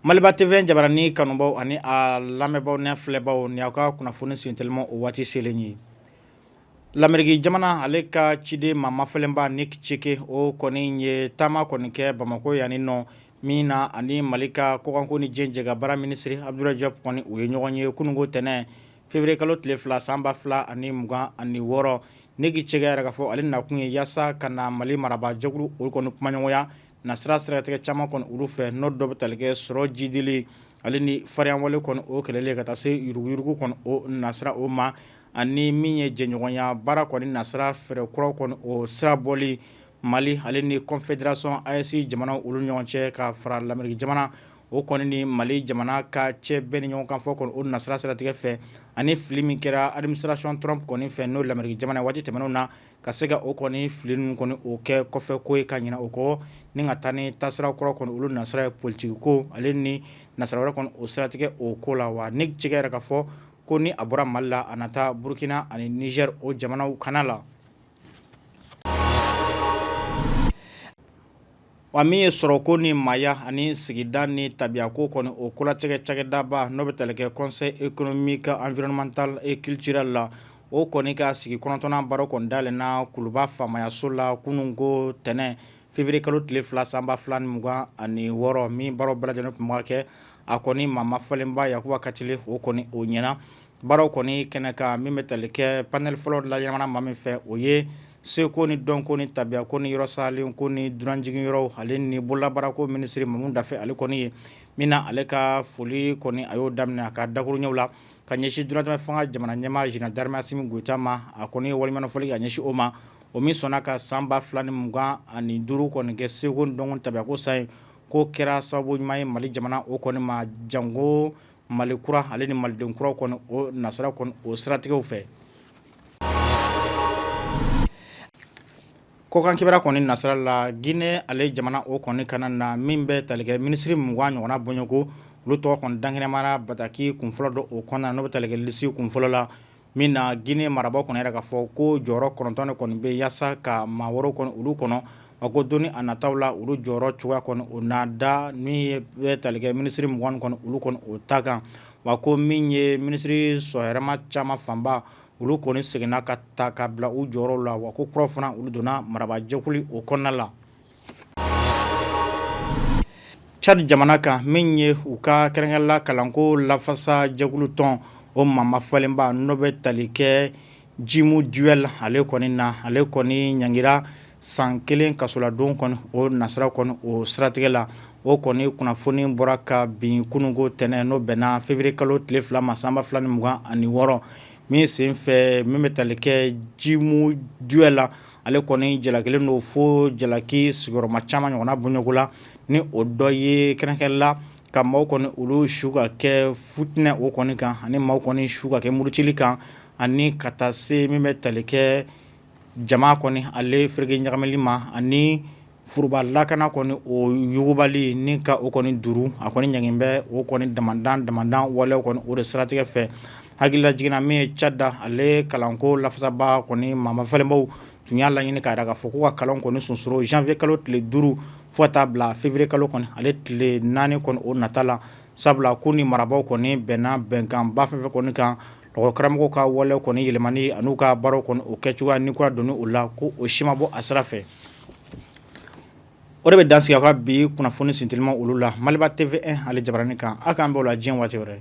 Maliba TV jabarani kanubaw ani a lamɛnbaaw n'a filɛbaw, ni aw ka kunnafoni senteliman o waati selen ye. Lameriki jamana ale ka ciden maa mafɛlɛnba Nick Ceke, o kɔni ye taama kɔni kɛ Bamakɔ yan nɔ, min na ani Mali ka kɔkanko ni diɲɛ jɛkabaara minisiri Abdoulaye Diop kɔni, u ye ɲɔgɔn ye kununko tɛnɛn, février kalo tile 2 san 2026. Nick Ceke yɛrɛ k'a fɔ ale nakun ye yaasa ka na Mali marabaajɛkulu olu kɔni kumaɲɔgɔnya nasira siratigɛ caman kɔni olu fɛ, n'o dɔ bɛ tali kɛ sɔrɔ jidili ale ni farinyawale kɔni o kɛlɛli ka taa se yuruguyurugu kɔni o nasira o ma, ani min ye jɛɲɔgɔnya baara kɔni nasira fɛɛrɛ kuraw kɔni o sira bɔli Mali ale ni Confédération AES jamanaw olu ɲɔgɔn cɛ, ka fara Lameriki jamana o kɔni ni Mali jamana ka cɛ bɛɛ ni ɲɔgɔn kan fɔ kɔni o nasira siratigɛ fɛ, ani fili min kɛra administration Trump kɔni fɛ, n'o Lameriki jamana waati tɛmɛnenw na, ka se ka o kɔni fili ninnu kɔni o kɛ kɔfɛ ko ye ka ɲinɛ o kɔ, ni ka taa ni taasira kura kɔni olu nasira ye politiki ko ale ni nasira wɛrɛ kɔni o siratigɛ o ko la. Wa Nick Ceke yɛrɛ k'a fɔ ko ni a bɔra Mali la, a na taa Burukina ani Niger o jamanaw kana la. Wa min ye sɔrɔko ni maaya ani sigida ni tabiyako kɔni o kolatigɛ cakɛdaba, n'o bɛ tali kɛ Conseil économique, environnemental et culturel la, o kɔni ka sigi kɔnɔntɔnnan baara kɔni dayɛlɛnna Kuluba faamayaso la kununko tɛnɛn, février kalo tile 2 san 2026. Min baaraw bɛɛ lajɛlen tun bɛ kɛ a kɔni maa mafalenba Yakuba Katile o kɔni o ɲɛna baaraw kɔni kɛnɛ kan. Min bɛ tali kɛ panel fɔlɔ laɲɛnamana maa min fɛ, o ye seko ni dɔnko ni tabiyako ni yɔrɔ salen ko ni dunanjigin yɔrɔw ale ni bololabaarako minisiri Mamu Dafe ale kɔni ye, min na ale ka foli kɔni a y'o daminɛ a ka dakuruɲɛw la ka ɲɛsin dunatɛmɛ fanga jamana ɲɛmaa général d'armée Asimi Goyita ma. A kɔni ye waleɲuman foli ka ɲɛsin o ma, o min sɔnna ka san 2025 kɔni kɛ seko ni dɔnko tabiyako san ye, k'o kɛra sababu ɲuman ye Mali jamana o kɔni ma, janko Mali kura ale ni maliden kura kɔni o nasira kɔni o siratigɛw fɛ. Kɔkan kibaruya kɔni nasira la, Guinée ale jamana o kɔni kana na, min bɛ tali kɛ minisiri 20 ɲɔgɔnna bɔɲɔgɔnko, olu tɔgɔ kɔni dankɛnɛmana bataki kunfɔlɔ dɔ o kɔnɔna, n'o bɛ tali kɛ lisi kunfɔlɔ la, min na Guinée marabaaw kɔni yɛrɛ k'a fɔ ko jɔyɔrɔ 9 de kɔni bɛ yaasa ka maa wɛrɛw kɔni olu kɔnɔ. A ko don a nataw la, olu jɔyɔrɔ cogoya kɔni o na da min bɛ tali kɛ minisiri 20 kɔni olu kɔni o ta kan. Wa ko min ye minisiri sɔyɛrɛma caman fanba, olu kɔni seginna ka ta ka bila u jɔyɔrɔw la. Wa ko kuraw fana olu donna marabaajɛkulu o kɔnɔna la. Tchad jamana kan, min ye u ka kɛrɛnkɛrɛnla kalanko lafasa jɛkulu tɔn o maa mafalenba, n'o bɛ tali kɛ Djimou Duel ale kɔni na, ale kɔni ɲangira san 1 kasoladon kɔni o nasira kɔni o siratigɛ la. O kɔni kunnafoni bɔra ka bin kununko tɛnɛn, n'o bɛnna février kalo tile 2 ma san 2026. Min senfɛ, min bɛ tali kɛ Djimou Duel la, ale kɔni jalakilen don fo jalaki sigiyɔrɔma caman ɲɔgɔnna bɔɲɔgɔnko la, ni o dɔ ye kɛrɛnkɛrɛnla ka maaw kɔni olu su ka kɛ futinɛ o kɔni kan, ani maaw kɔni su ka kɛ murutili kan, ani ka taa se min bɛ tali kɛ jama kɔni ale fereke ɲagamili ma, ani foroba lakana kɔni o yugubali ni ka o kɔni duuru. A kɔni ɲangi bɛ o kɔni damandan damandan walew kɔni o de siratigɛ fɛ. Hakilila jiginna, min ye Tchad ale kalanko lafasaba kɔni maa mafalenbaw tun y'a laɲini k'a jira k'a fɔ ko ka kalan kɔni sonsoro janvier kalo tile 5 fo ka taa bila février kalo kɔni ale tile 4 kɔni o nata la, sabula ko ni marabaaw kɔni bɛnna bɛnkanba fɛn fɛn kɔni kan, lakɔlikaramɔgɔw ka walew kɔni yɛlɛmani an'u ka baaraw kɔni o kɛcogoya ni kura donni o la, ko o si ma bɔ a sira fɛ. O de bɛ dan sigi aw ka bi kunnafoni senteliman olu la Maliba TV1 ale jabarani kan. Aw k'an bɛn o la diɲɛ waati wɛrɛ.